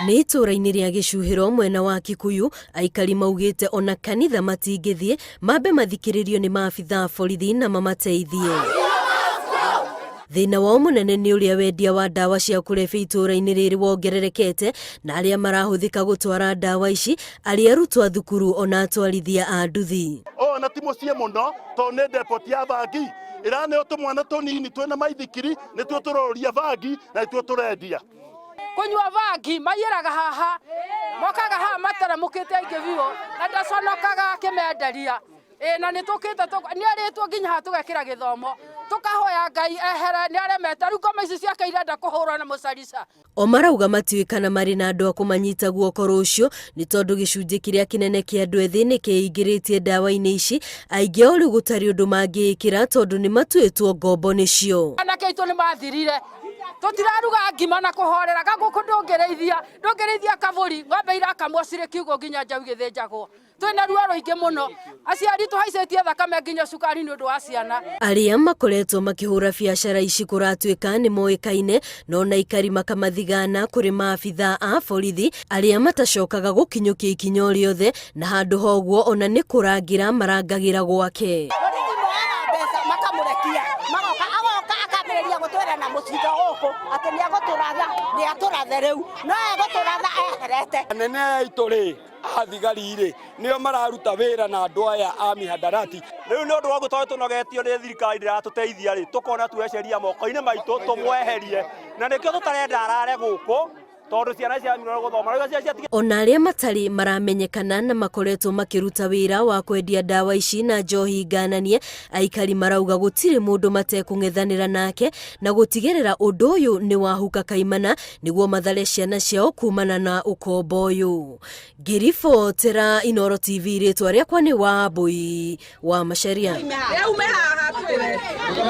Nĩ itũũra-inĩ rĩa Gĩcuhĩro mwena wa Kikuyu, aikari maugĩte ona kanitha matingĩthiĩ mambe mathikĩrĩrio nĩ maabitha a borithi na mamateithie. Thĩna wao mũnene nĩ ũrĩa wendia wa ndawa cia kũrebia itũũra-inĩ rĩrĩ wongererekete na arĩa marahũthĩka gũtwara ndawa ici arĩ arutwo a thukuru ona atwarithia a nduthi. Ũyũ na ti mũciĩ mũno tondũ nĩ depot ya bangi ĩraneo tũmwana tũnini twĩna maithikiri nĩtuo tũroria bangi na nĩtuo tũrendia. Kũnyua bangi maiyĩraga haha, mokaga haha materamũkĩte aingĩ biũ na ndaconokaga akĩmenderia. Ĩĩ na nĩ tũkĩte nĩ arĩtwo nginya haha tũgekĩra gĩthomo tũkahoya Ngai ehere nĩ aremete rĩu ngoma ici ciake irenda kũhũrwo na mũcarica. O marauga matiũĩ kana marĩ na andũ a kũmanyita guoko rũciũ nĩ tondũ gĩcunjĩ kĩrĩa kĩnene kĩa andũ ethĩ nĩ kĩingĩrĩtie ndawa-inĩ ici, aingĩ ao rĩu gũtarĩ ũndũ mangĩĩkĩra tondũ nĩ matuĩtwo ngombo nĩcio. Anake aitũ nĩ mathirire tũtiraruga ngima na kũhorera gagũkũ ndũngĩrĩithia ndũngĩrĩithia kabũri ng'ombe irakamwo cirĩ kiugũ nginya njaũ igĩthĩnjagwo. Twĩna ruo rũingĩ mũno aciari tũhaicĩtie thakame nginya cukari nĩ ũndũ wa ciana. Arĩa makoretwo makĩhũra biacara ici kũratuĩka nĩ moĩkaine no na aikari makamathigana kũrĩ maabithaa a borithi arĩa matacokaga gũkinyũkia ikinya o rĩothe na handũ ha ũguo ona nĩ kũrangĩra marangagĩra gwake. Borithi moyaga mbeca makamũrekia magoka agoka akambĩrĩria gũtwĩra na mũcinga gũkũ atĩ nĩ egũtũratha nĩ atũrathe rĩu no egũtũratha eherete. Anene aya aitũ rĩ a thigari rĩ nĩo mararuta wĩra na andũ aya a mihadarati. Rĩu nĩ ũndũ wa ũguo tondũ tũnogetio nĩ thirikari ndĩratũteithia rĩ, tũkona tuoe sheria moko-inĩ maitũ tũmweherie, na nĩkĩo tũtarenda arare gũkũ tondũ ciana ciamirwo gũthoma. Rĩu ciana ciatige Ona arĩa matarĩ maramenyekana na makoretwo makĩruta wĩra wa kwendia ndawa ici na njohi ngananie, aikari marauga gũtirĩ mũndũ matekũng'ethanĩra nake na gũtigĩrĩra ũndũ ũyũ nĩ wahuka kaimana nĩguo mathare ciana ciao kumana na ũkombo ũyũ. Ngĩribotera Inooro TV rĩtwa rĩakwa nĩ Wambui wa Macharia.